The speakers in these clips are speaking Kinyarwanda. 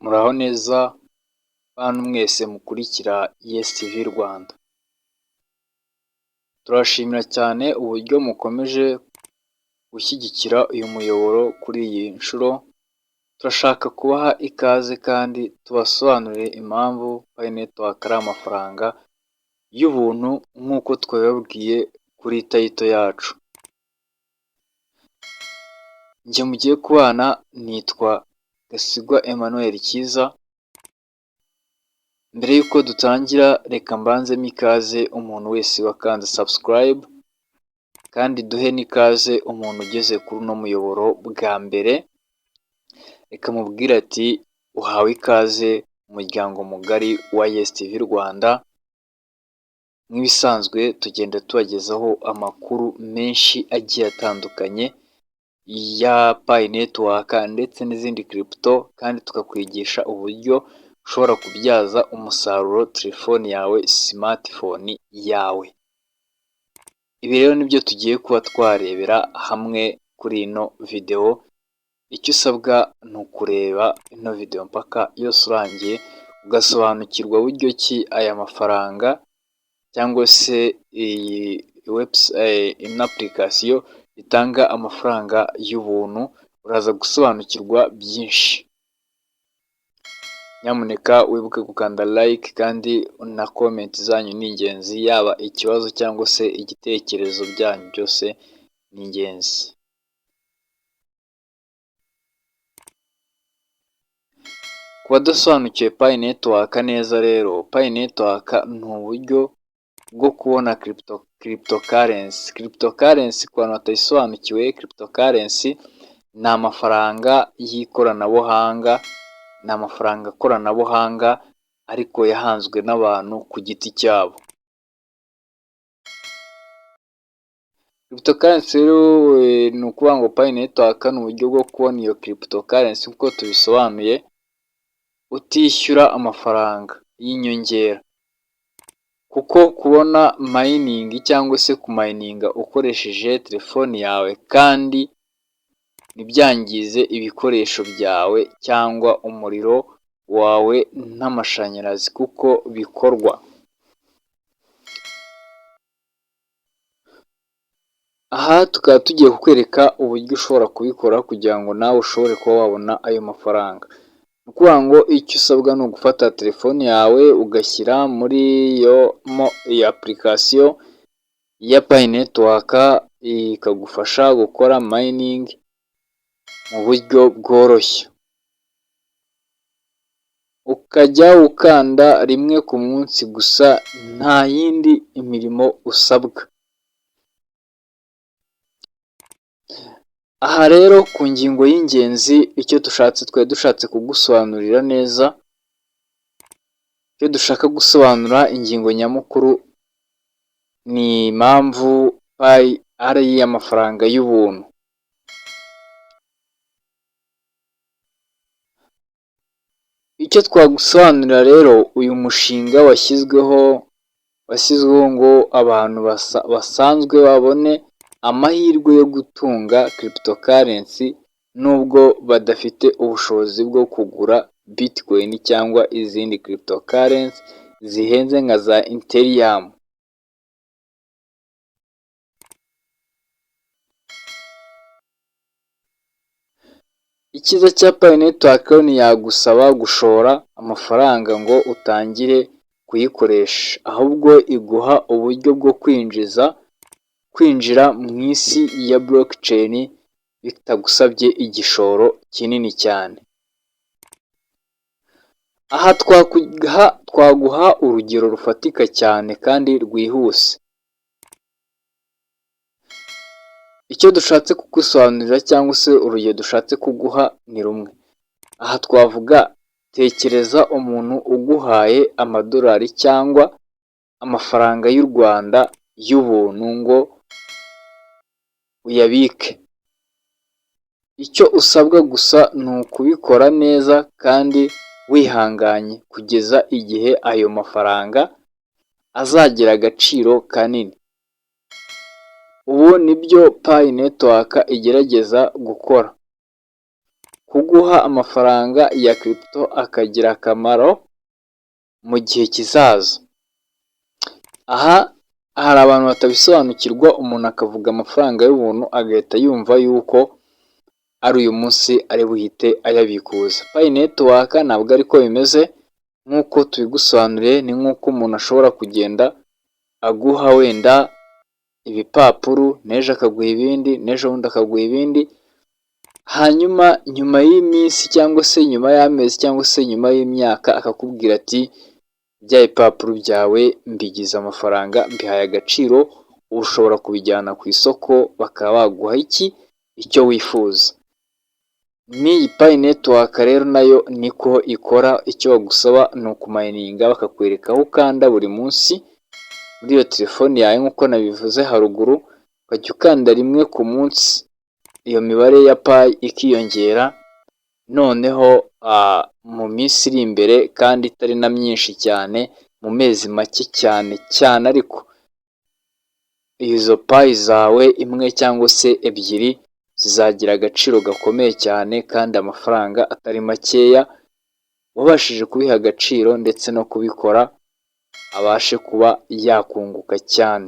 Muraho neza bantu mwese mukurikira Yes TV Rwanda, turabashimira cyane uburyo mukomeje gushyigikira uyu muyoboro. Kuri iyi nshuro turashaka kubaha ikaze kandi tubasobanurire impamvu Pi Network ari amafaranga y'ubuntu nk'uko twabibabwiye kuri title yacu. Njye mugiye kubana nitwa Gasigwa Emmanuel Cyiza. Mbere y'uko dutangira, reka mbanzemo ikaze umuntu wese wakanze subscribe, kandi duhe n'ikaze umuntu ugeze kuri uno muyoboro bwa mbere. Reka mubwire ati: "Uhawe ikaze mu muryango mugari wa Yes TV Rwanda." Nk'ibisanzwe tugenda tubagezaho amakuru menshi agiye atandukanye ya Pi Network ndetse n'izindi crypto, kandi tukakwigisha uburyo ushobora kubyaza umusaruro telefoni yawe, smartphone yawe. Ibi rero nibyo tugiye kuba twarebera hamwe kuri ino videwo. Icyo usabwa ni ukureba ino videwo mpaka yose urangiye, ugasobanukirwa buryo ki aya mafaranga cyangwa se iyi ino application itanga amafaranga y'ubuntu. Uraza gusobanukirwa byinshi. Nyamuneka wibuke gukanda like, kandi na comment zanyu ni ingenzi, yaba ikibazo cyangwa se igitekerezo byanyu byose ni ingenzi. Ku badasobanukiwe Pi Network neza rero, Pi Network ni uburyo bwo kubona cryptocurrency. Cryptocurrency, ku bantu batayisobanukiwe, cryptocurrency ni amafaranga y'ikoranabuhanga, ni amafaranga koranabuhanga ariko yahanzwe n'abantu ku giti cyabo. Cryptocurrency rero ni ukuvuga ngo Pi Network ni uburyo bwo kubona iyo cryptocurrency nk'uko tubisobanuye, utishyura amafaranga y'inyongera, kuko kubona mining cyangwa se kumayininga ukoresheje telefoni yawe kandi ntibyangize ibikoresho byawe cyangwa umuriro wawe n'amashanyarazi kuko bikorwa. Aha tukaba tugiye kukwereka uburyo ushobora kubikora kugira ngo nawe ushobore kuba wabona ayo mafaranga. Ni ukuvuga ngo icyo usabwa ni ugufata telefoni yawe, ugashyira muri iyo iyo application ya Pi Network, ikagufasha gukora mining mu buryo bworoshye. Ukajya ukanda rimwe ku munsi gusa, nta yindi mirimo usabwa. Aha rero ku ngingo y'ingenzi, icyo dushatse, twari dushatse kugusobanurira neza, icyo dushaka gusobanura, ingingo nyamukuru ni impamvu Pi ari amafaranga y'ubuntu. Icyo twagusobanurira rero, uyu mushinga washyizweho ngo abantu basanzwe babone amahirwe yo gutunga cryptocurrency nubwo badafite ubushobozi bwo kugura Bitcoin cyangwa izindi cryptocurrency zihenze nka za Ethereum. Icyiza cya Pi Network, ntiyagusaba gushora amafaranga ngo utangire kuyikoresha, ahubwo iguha uburyo bwo kwinjira mu isi ya blockchain bitagusabye igishoro kinini cyane. Aha twaguha urugero rufatika cyane kandi rwihuse. Icyo dushatse kugusobanurira cyangwa se urugero dushatse kuguha ni rumwe. Aha twavuga, tekereza umuntu uguhaye amadolari cyangwa amafaranga y'u Rwanda y'ubuntu ngo uyabike. Icyo usabwa gusa ni ukubikora neza kandi wihanganye kugeza igihe ayo mafaranga azagira agaciro kanini. Ubu nibyo Pi Network igerageza gukora. Kuguha amafaranga ya crypto akagira akamaro mu gihe kizaza. Aha hari abantu batabisobanukirwa, umuntu akavuga amafaranga y'ubuntu agahita yumva yuko ari uyu munsi ari buhite ayabikuza. Pi Network ntabwo ariko bimeze nk'uko tubigusobanuriye. Ni nk'uko umuntu ashobora kugenda aguha wenda ibipapuro, n'ejo akaguha ibindi, n'ejo bundi akaguha ibindi, hanyuma nyuma y'iminsi cyangwa se nyuma y'amezi cyangwa se nyuma y'imyaka akakubwira ati: "Bya bipapuro byawe mbigize amafaranga, mbihaye agaciro, ubu ushobora kubijyana ku isoko bakaba baguha iki icyo wifuza." N'iyi Pi Network rero nayo niko ikora. Icyo bagusaba ni ukumayininga, bakakwereka aho ukanda buri munsi muri iyo telefoni yawe nk'uko nabivuze haruguru, ukajya ukanda rimwe ku munsi, iyo mibare ya Pi ikiyongera. Noneho mu minsi iri imbere kandi itari na myinshi cyane, mu mezi make cyane cyane ariko, izo Pi zawe imwe cyangwa se ebyiri zizagira agaciro gakomeye cyane kandi amafaranga atari makeya, wabashije kubiha agaciro ndetse no kubikora abashe kuba yakunguka cyane.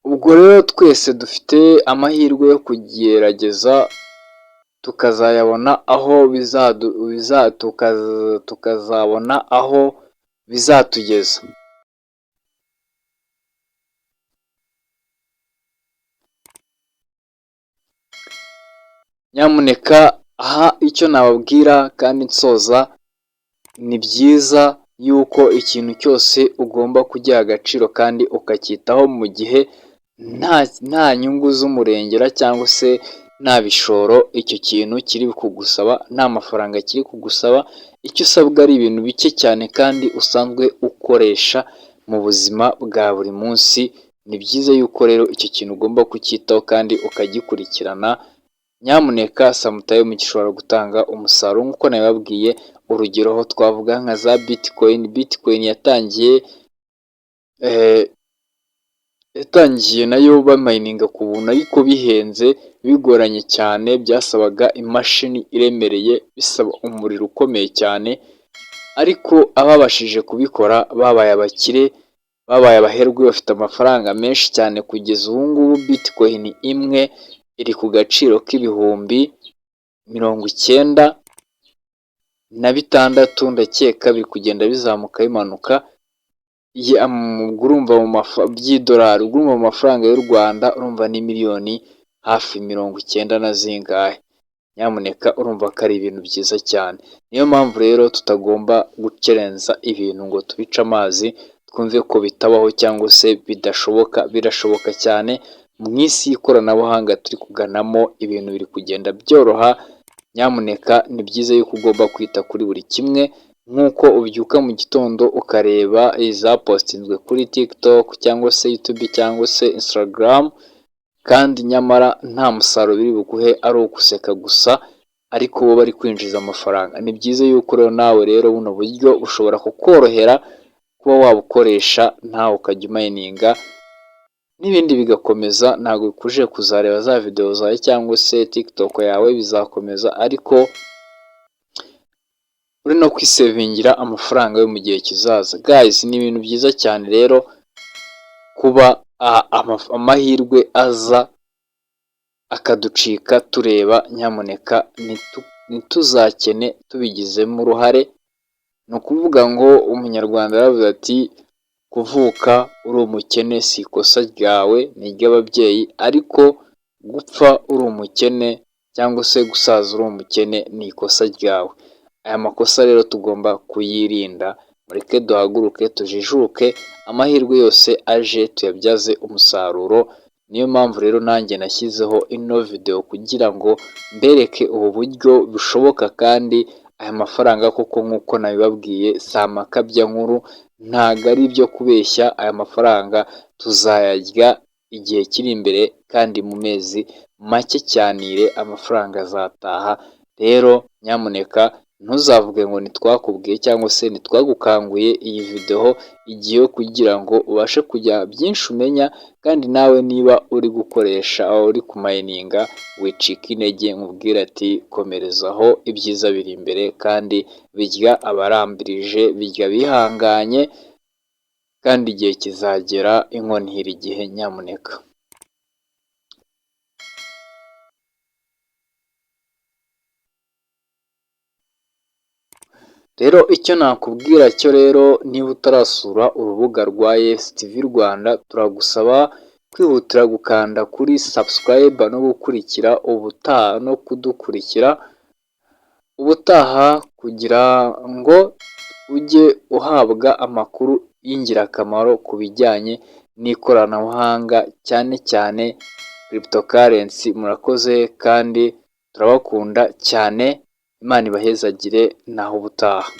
Ubwo rero twese dufite amahirwe yo kugerageza tukazayabona aho tukazabona aho bizatugeza. Nyamuneka aha icyo nababwira kandi nsoza, ni byiza yuko ikintu cyose ugomba kugiha agaciro kandi ukacyitaho mu gihe nta nyungu z'umurengera cyangwa se nta bishoro icyo kintu kiri kugusaba, nta mafaranga kiri kugusaba. Icyo usabwa ari ibintu bike cyane kandi usanzwe ukoresha mu buzima bwa buri munsi. Ni byiza yuko rero icyo kintu ugomba kucyitaho kandi ukagikurikirana. Nyamuneka, sometime gishobora gutanga umusaruro nk'uko nabibabwiye. Urugero aho twavuga nka za Bitcoin. Bitcoin yatangiye nayo bamayininga ku buntu ariko bihenze, bigoranye cyane, byasabaga imashini iremereye, bisaba umuriro ukomeye cyane, ariko ababashije kubikora babaye abakire, babaye abaherwe, bafite amafaranga menshi cyane. Kugeza ubu ngubu Bitcoin imwe iri ku gaciro k'96,000 ndakeka, biri kugenda bizamuka bimanuka. Urumva by'idolari, urumva mu mafaranga y'u Rwanda urumva ni miliyoni hafi 90 na zingahe. Nyamuneka, urumva ko ari ibintu byiza cyane. Niyo mpamvu rero tutagomba gukerensa ibintu ngo tubice amazi, twumve ko bitabaho cyangwa se bidashoboka. Birashoboka cyane. Mu isi y'ikoranabuhanga turi kuganamo, ibintu biri kugenda byoroha. Nyamuneka, ni byiza yuko ugomba kwita kuri buri kimwe nk'uko ubyuka mu gitondo ukareba izapositinzwe kuri TikTok cyangwa se YouTube cyangwa se Instagram, kandi nyamara nta musaruro biri buguhe, ari uguseka gusa, ariko bo bari kwinjiza amafaranga. Ni byiza yuko rero nawe rero buno buryo bushobora kukorohera kuba wabukoresha, nawe ukajya umayininga n'ibindi bigakomeza. Ntabwo bikubujije kuzareba za videwo zawe cyangwa se TikTok yawe, bizakomeza, ariko uri no kwisevingira amafaranga yo mu gihe kizaza. Guys, ni ibintu byiza cyane rero kuba amahirwe aza akaducika tureba. Nyamuneka, ntituzakene tubigizemo uruhare. Ni ukuvuga ngo Umunyarwanda yaravuze ati: "Kuvuka uri umukene si ikosa ryawe, ni iry'ababyeyi, ariko gupfa uri umukene cyangwa se gusaza uri umukene ni ikosa ryawe." Aya makosa rero tugomba kuyirinda. Mureke duhaguruke, tujijuke, amahirwe yose aje tuyabyaze umusaruro. Niyo mpamvu rero nanjye nashyizeho ino videwo kugira ngo mbereke ubu buryo bushoboka, kandi aya mafaranga koko nk'uko nabibabwiye si amakabyankuru, ntabwo ari ibyo kubeshya. Aya mafaranga tuzayarya igihe kiri imbere kandi mu mezi make cyane amafaranga azataha. Rero nyamuneka. Ntuzavuge ngo ntitwakubwiye cyangwa se ntitwagukanguye. Iyi video igiyeho kugira ngo ubashe kujya byinshi umenya, kandi nawe niba uri gukoresha, uri kumayininga, wicika intege, nkubwire ati komerezaho, ibyiza biri imbere kandi birya abarambirije, birya bihanganye, kandi igihe kizagera, inkono ihira igihe nyamuneka. Rero icyo nakubwira cyo rero, niba utarasura urubuga rwa Yes TV Rwanda, turagusaba kwihutira gukanda kuri subscribe no gukurikira ubutaha no kudukurikira ubutaha, kugira ngo ujye uhabwa amakuru y'ingirakamaro ku bijyanye n'ikoranabuhanga, cyane cyane cryptocurrency. Murakoze kandi turabakunda cyane, Imana ibahezagire, naho ubutaha.